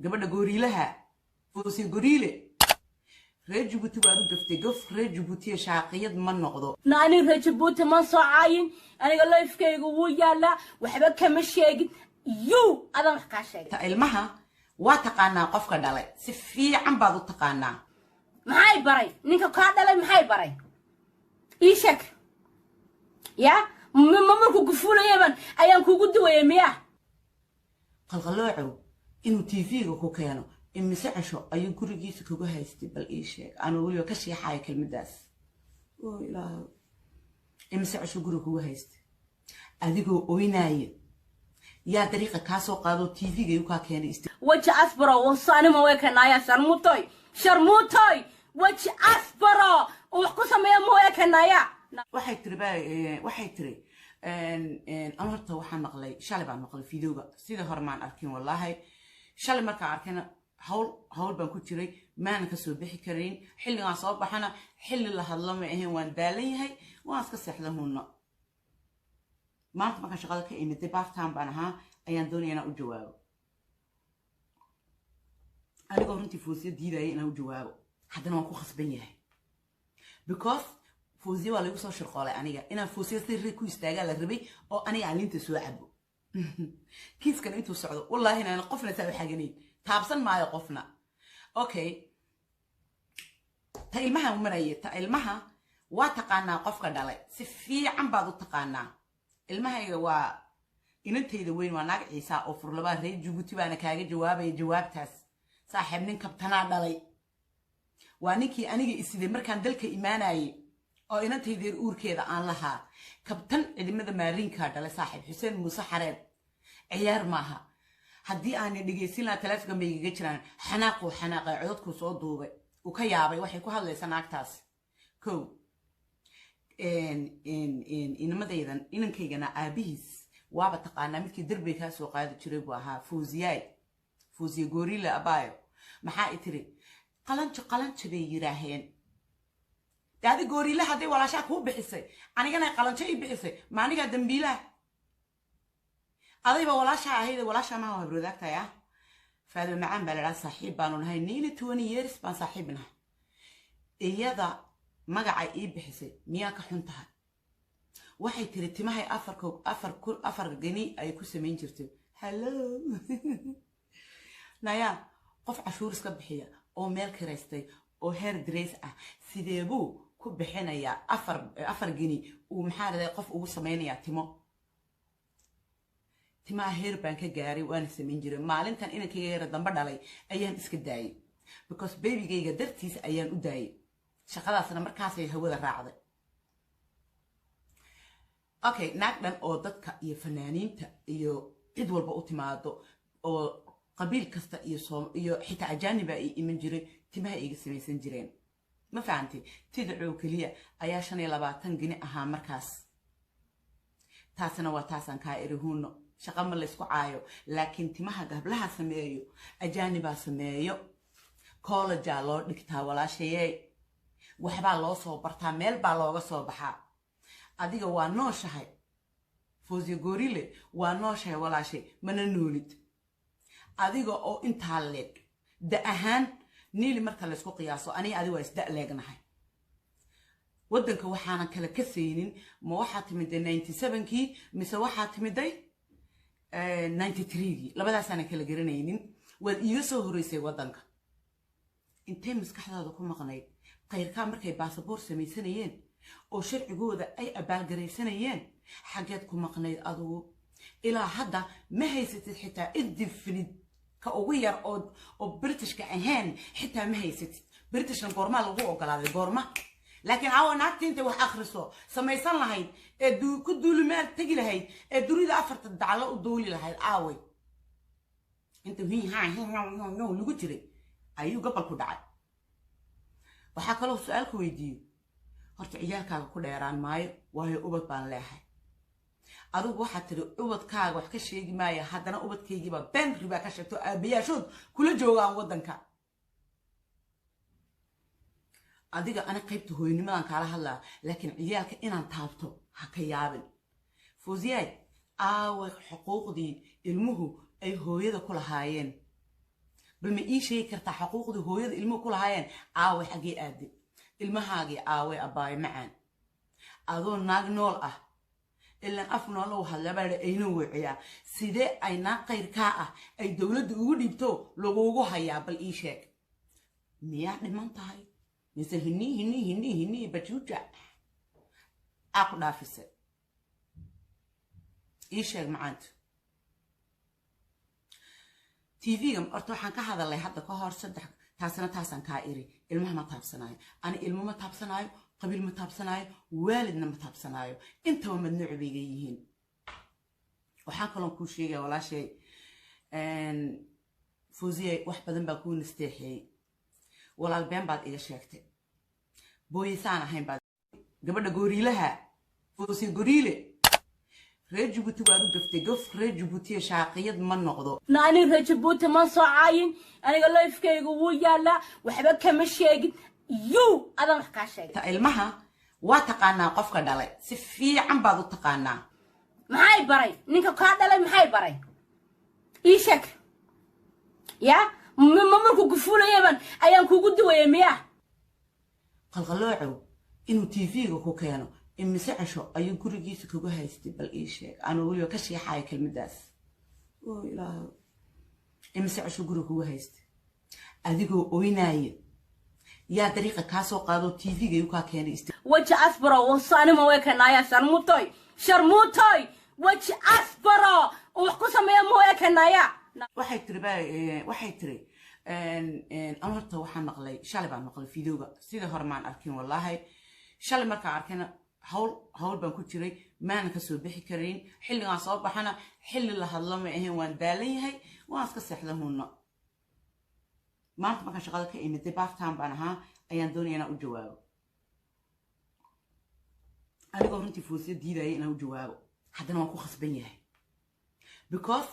Gabadha gooriilaha, Foosiye Goriile, reer Jabuuti waad u gaftay. Gaf reer Jabuutiya shaaqiyad ma noqdo. Na aniga reer Jabuuti ma soo caayin. Aniga live-kayga wuu yaalaa, waxba kama sheegin. You adaan wax kaa sheegay. Ta ilmaha waa taqaanaa qofka dhalay, si fiican baad u taqaanaa. Maxay baray ninka kaa dhalay? Maxay baray? Ii sheeg. Ya ma markuu gufuulayaban ayaan kugu duwaya miya? Qalqaloocow inuu TV-ga ku keeno, imise cesho ayuu gurigiisa kuga haystay? Bal ii sheeg, anuu weliba ka shiixayo kelmaddaas. Oo Ilaahow, imise cesho guriga kuga haystay adigoo oynaaya? Yaa dariiqa kaa soo qaado TV-ga yu kaa keenay? Weji asbaro wasaanima way kanaaya. Sharmuutoy, sharmuutoy, weji asbaro oo wax ku sameeya ma way kanaaya. Waxay tiri ba, waxay tiri, anu horta waxaan maqlay shalay baan maqlay videoga, sidii hore maan arkin wallaahi. Shalay markaan arkayna hawl baan ku jiray, maanan kasoo bixi karin. Xilligaan soo baxana xilli la hadlo ma ahayn, waan daalan yahay, waan iska seexda hunno. Maanta markaan shaqada ka imiday, baaftaan baan ahaa, ayaan doonaya inaan u jawaabo. Anigoo runtii Foosiya diidaya inaan u jawaabo, haddana waan ku khasban yahay, because Foosiya waa lagu soo shirqoolay. Aniga inaan Foosiya si ri ku istaagaa la rabay oo aniga aan liinta soo cabo. Kiiskan intuu socdo, wallaahi inaan qofna saa u xaganayn, taabsan maayo qofna. Okay, ta ilmaha maraya. Ta ilmaha waa taqaanaa qofka dhalay, si fiican baad u taqaanaa. Ilmahayga waa inantayda weyn, waa naag Ciisa oo furlabaa, reer Jabuuti baana kaaga jawaabaya jawaabtaas. Saaxiib, nin kabtanaa dhalay, waa ninkii aniga isiday markaan dalka imaanayay oo inantaydeer uurkeeda aan lahaa. Kabtan ciidamada maariinkaa dhalay, saaxiib, Xuseen Muuse Xareed. Ciyaar maaha. Haddii aanay dhegaysin lahaa, taleefonka bay igaga jiraan. Xanaaquu xanaaqay, codadkuu soo duubay, uu ka yaabay waxay ku hadlaysaa naagtaas. Kow, inamadaydan, inankaygana aabihiis waaba taqaanaa, midkii derbiga kaa soo qaadi jiray buu ahaa. Fuuziyaay, Fuuziye Goorila abaayo, maxaa i tiri? Qalanjo, qalanjo bay yiraaheen. De adi goorila hadday walaashaa kuu bixisay, anigana qalanjo ii bixisay, ma anigaa dambiilaha? Adayba walaashaa ahayd. Walaashaa maha, habrodaagtahay ah. Faadima Macaan baa la dhaha, saaxiib baanu nahay, nearly 20 years baan saaxiib nahay. Iyada magaca ii bixisay miyaa ka xun tahay? Waxay tiri timahay afarka afar afar geni ay ku samayn jirtay. Hallo naya, qof cashuur iska bixiya oo meel kiraystay oo hair dress ah, sidee buu ku bixinayaa afar geni uu, maxaa dhahday, qof ugu samaynayaa timo? Timaha heer baan ka gaaray, waana samayn jiray. Maalintan inankayga yara dambe dhalay ayaan iska daayay, because babygayga dartiis ayaan u daayay shaqadaasna. Markaasay hawada raacday. Okay, naag dhan oo dadka iyo fanaaniinta iyo cid walba u timaado oo qabiil kasta iyo iyo xitaa ajaaniba ay iman jiray, timaha iga samaysan jireen, ma fahantay? Tidacoo keliya ayaa 25 gini ahaa markaas. Taasina waa taasaan kaa iri huuno. Shaqa ma laysku caayo, laakiin timaha gablaha sameeyo ajaanibaa sameeyo, collegea loo dhigtaa walaashayey, waxbaa loo soo bartaa, meel baa looga soo baxaa. Adiga waa nooshahay, Foosiyo Goorile, waa nooshahay walaashay, mana noolid. Adiga oo intaa leeg da ahaan niili marka laysku qiyaaso, aniga adiga waa isda leegnahay. Waddanka waxaanan kala kasaynin, ma waxaa timiday 97-kii mise waxaa timiday 93-gii? Labadaasaanan kala garanaynin. Waad iiga soo horeysay waddanka. Intay maskaxdaada ku maqnayd khayrkaa markay baasaboor samaysanayeen oo sharcigooda ay abaalgaraysanayeen? Xaggeed ku maqnayd adugu? Ilaa hadda ma haysatid xitaa indefinite ka ugu yar oo Britishka ahayn xitaa ma haysatid. Britishna goormaa lagu ogolaaday? Goorma? Laakiin caawa naagta intay wax akhriso samaysan lahayd ee ku duulimaal tegi lahayd ee dunida afarta daclo u duuli lahayd, aaway? Inta lagu jiray ayuu gobolku dhacay. Waxaa kaloo su-aalku weydiiyo, horta ciyaalkaaga ku dheeraan maayo, waayo ubad baan leehay. Adigu waxaad tiri ubadkaaga wax ka sheegi maaya, haddana ubadkaygiibaa been ribaa ka sheegto, aabayaashood kula joogaan waddanka. Adiga ani qaybta hooynimadan kaala hadlaa, laakiin ciyaalka inaan taabto ha ka yaabin. Foosiyaay, aaway xuquuqdii ilmuhu ay hooyada ku lahaayeen? Bal ma ii sheegi kartaa xaquuqdii hooyada ilmuhu ku lahaayeen? Aaway, xaggee aaday ilmahaagii? Aaway, abbaayo macaan? Adoo naag nool ah, ilaan af nool u hadlabaa ayna weeciyaa, sidee ay naag qayrkaa ah ay dowladda ugu dhiibto lagugu hayaa? Bal ii sheeg, miyaa dhiman tahay mise hinii hinii hinii hinii bajuuja aa ku dhaafisay? Ii sheeg macaanta. TV-ga horta waxaan ka hadalay hadda ka hor saddex. Taasina taasaan kaa iri. Ilmaha ma taabsanaayo ani, ilmo ma taabsanaayo, qabiil ma taabsanaayo, waalidna ma taabsanaayo, intaba madnuuc bayga yihiin. Waxaan kaloon kuu sheegaya, walaashay Fuusiyay, wax badan baa kuu nasteexeeyey. Walaal, been baad iga sheegtay. Booyisaan ahayn baad gabadha gooriilaha Fuusiya goriile reer Jabuuti waad u gaftay, gof reer Jabuutiya shaaqiyad ma noqdo. Na ani reer Jabuuti ma soo caayin. Aniga lifekayga wuu yaalaa, waxba kama sheegin. Yuu adan wax kaa sheegay? Ta ilmaha waa taqaanaa qofka dhalay, si fiican baad u taqaanaa. Maxay baray ninka kaa dhalay? Maxay baray? Ii sheeg. Ya ma markuu gufuulayaban ayaan kugu duwayay miya? Qalqaloocow inuu TV-ga ku keeno, imise cesho ayuu gurigiisa kagu haystay? Bal ii sheeg, anuu weliba ka shiixayo kelmaddaas. Oo Ilaahow, imise cesho guriga kugu haystay adigoo oynaaya? Yaa dariiqa kaa soo qaado TV-ga yuu kaa keenay? Weji asbaro wasanima way kanaya. Sharmuutoy, sharmuutoy, weji asbaro oo wax ku sameeya ma way kanaya. Waxay tiri ba, waxay tiri anu horta waxaan maqlay shalay baan maqlay videoga, sidii hore maan arkin wallaahi. Shalay markaan arkayna hawl baan ku jiray, maanan kasoo bixi karin. Xilligaan soo baxana xilli la hadlo ma ahayn, waan daalan yahay, waan iska seexda hunno. Maanta markaan shaqada ka imiday, baaftaan baan ahaa, ayaan doonaya inaan u jawaabo, anigoo runtii Fuusiya diidaya inaan u jawaabo, haddana waan ku khasban yahay, because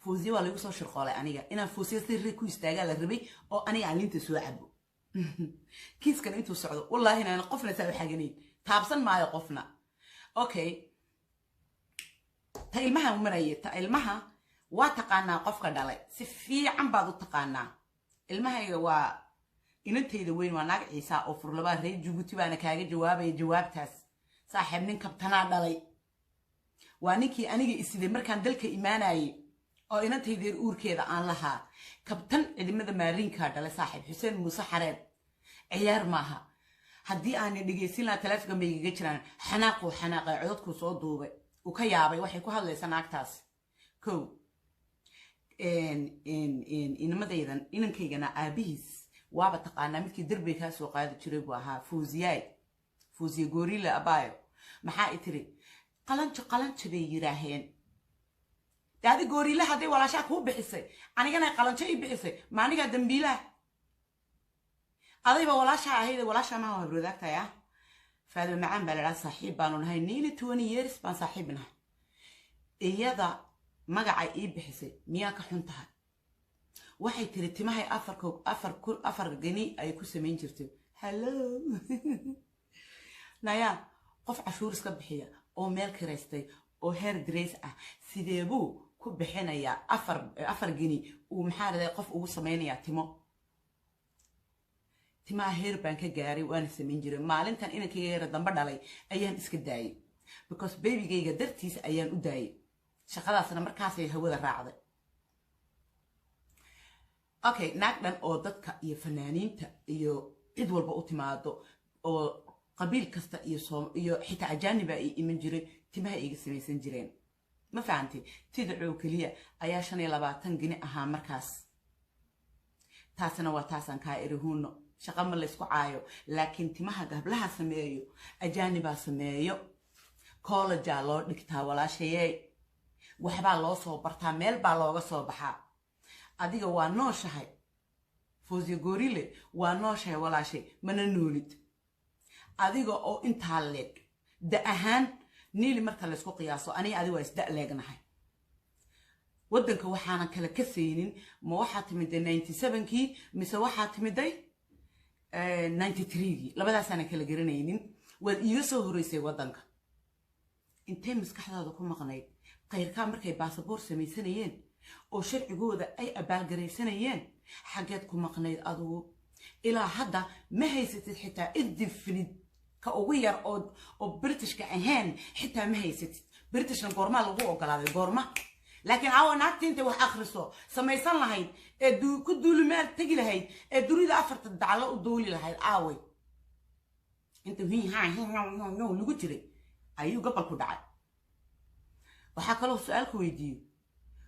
Fuusiya waa lagu soo shirqoolay. Aniga inaan Fuusiya si ri ku istaagaa la rabay oo aniga aan liinta soo cabo. Kiiskan intuu socdo, wallaahi inaan qofna saa u xaganayn, taabsan maayo qofna. Okay, ta ilmaha maraye. Ta ilmaha waa taqaanaa qofka dhalay, si fiican baad u taqaanaa. Ilmahayga waa inantayda weyn, waa naag Ciisa oo furlabaa reer Jabuuti baana kaaga jawaabaya jawaabtaas. Saaxiib, nin kabtanaa dhalay, waa ninkii aniga isiday markaan dalka imaanayay oo inantaydeer uurkeeda aan lahaa. Kabtan ciidamada maariinkaa dhalay, saaxiib Xuseen Muuse Xareed. Ciyaar maaha. Haddii aanay dhegaysin lahaa, taleefonka bay igaga jiraan. Xanaaquu xanaaqay, codadkuu soo duubay, uu ka yaabay waxay ku hadlaysaa naagtaas. Kow, inamadaydan, inankaygana aabihiis waaba taqaanaa, midkii derbiga kaa soo qaadi jiray buu ahaa. Fuuziyaay, Fuuziye Goorila abaayo, maxaa i tiri? Qalanjo, qalanjo bay yiraaheen. De adi gooriila hadday walaashaa kuu bixisay, anigana qalanjo ii bixisay, ma anigaa dambiilaha? Adayba walaashaa ahayd. Walaashaa maha, habrodaagtahay ah. Faadima Macaan baa la dhaha, saaxiib baanu nahay, nearly 20 years baan saaxiib nahay. Iyada magacay ii bixisay miyaa ka xun tahay? Waxay tiri timahay afarka afar kun afar geni ay ku samayn jirtay. Hallo naya, qof cashuur iska bixiya oo meel kiraystay oo hair dress ah, sidee buu ku bixinayaa afar geni uu, maxaa raday, qof ugu samaynayaa timo? Timaha heer baan ka gaaray, waana samayn jiray. Maalintan inankayga yara dambe dhalay ayaan iska daayay, because babygayga dartiisa ayaan u daayay shaqadaasna, markaasay hawada raacday. Okay, naag dhan oo dadka iyo fanaaniinta iyo cid walba u timaado oo qabiil kasta iyo iyo xitaa ajaaniba ay iman jiray, timaha iga samaysan jireen, ma fahantay? Tidacoo keliya ayaa 25 gini ahaa markaas. Taasina waa taasaan kaa iri huuno. Shaqa ma laysku caayo, laakiin timaha gablaha sameeyo ajaanibaa sameeyo, collegea loo dhigtaa walaashayey, waxbaa loo soo bartaa, meel baa looga soo baxaa. Adiga waa nooshahay, Foosiya Gorile, waa nooshahay walaashay, mana noolid. Adiga oo intaa leeg da ahaan niili marka laysku qiyaaso, aniga adiga waa isda leegnahay. Waddanka waxaanan kala kasaynin, ma waxaa timiday 97-kii mise waxaa timiday 93-gii? Labadaasaanan kala garanaynin. Waad iiga soo horeysay waddanka. Intay maskaxdaada ku maqnayd qayrkaa markay baasaboor samaysanayeen Oo sharcigooda ay abaalgaraysanayeen, xaggeed ku maqnayd adigu? Ilaa hadda ma haysatid xitaa indefinite ka ugu yar oo Britishka ahayn xitaa ma haysatid. Britishna goormaa lagu ogolaaday? Goorma? Laakiin caawa naagta intay wax akhriso samaysan lahayd ee ku duulimaal tegi lahayd ee dunida afarta daclo u duuli lahayd, aaway? Inta hi ha hi lagu jiray ayuu gobolku dhacay. Waxaa kaloo su-aalku weydiiyo: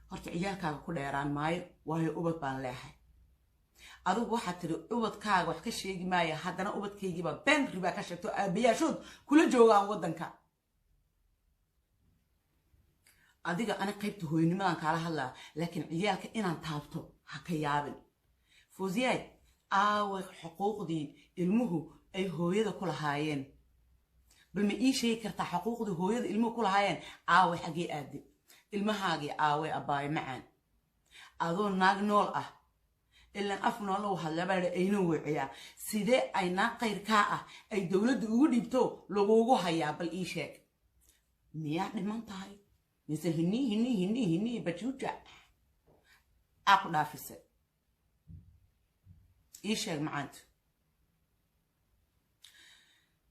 horta ciyaalkaaga ku dheeraan maayo, waayo ubad baan leehay. Adigu waxaad tiri ubadkaaga wax ka sheegi maaya, haddana ubadkaygiiba been ribaa ka sheegto, aabayaashood kula joogaan waddanka. Adiga ani qaybta hooyanimadan kaala hadlaa, laakiin ciyaalka inaan taabto ha ka yaabin. Fawziyaay, aaway xuquuqdii ilmuhu ay hooyada ku lahaayeen? Bal ma ii sheegi kartaa xuquuqdii hooyada ilmuhu ku lahaayeen? Aaway? Xaggee aade ilmahaagii? Aaway, abbaayo macaan? Adoo naag nool ah, ilaan af nool u hadlabaa ayna weeciyaa, sidee ay naag qayrkaa ah ay dowladda ugu dhiibto lagugu hayaa? Bal ii sheeg, miyaa dhiman tahay mise hinii hinii hinii hinii bajuuja aa ku dhaafisay? Ii sheeg macaantu.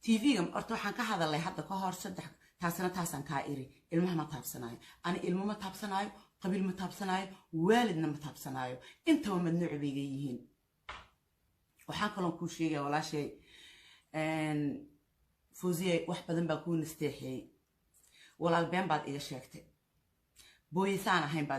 TV-ga horta waxaan ka hadalay hadda ka hor saddex, taasina taasaan kaa iri. Ilmaha ma taabsanaayo ani, ilmo ma taabsanaayo, qabiil ma taabsanaayo, waalidna ma taabsanaayo, intaba madnuuc bayga yihiin. Waxaan kaloon kuu sheegaya, walaashay Fawziya, wax badan baa kuu nasteexeeyey. Walaal, been baad iga sheegtay, booyisaan ahayn baad.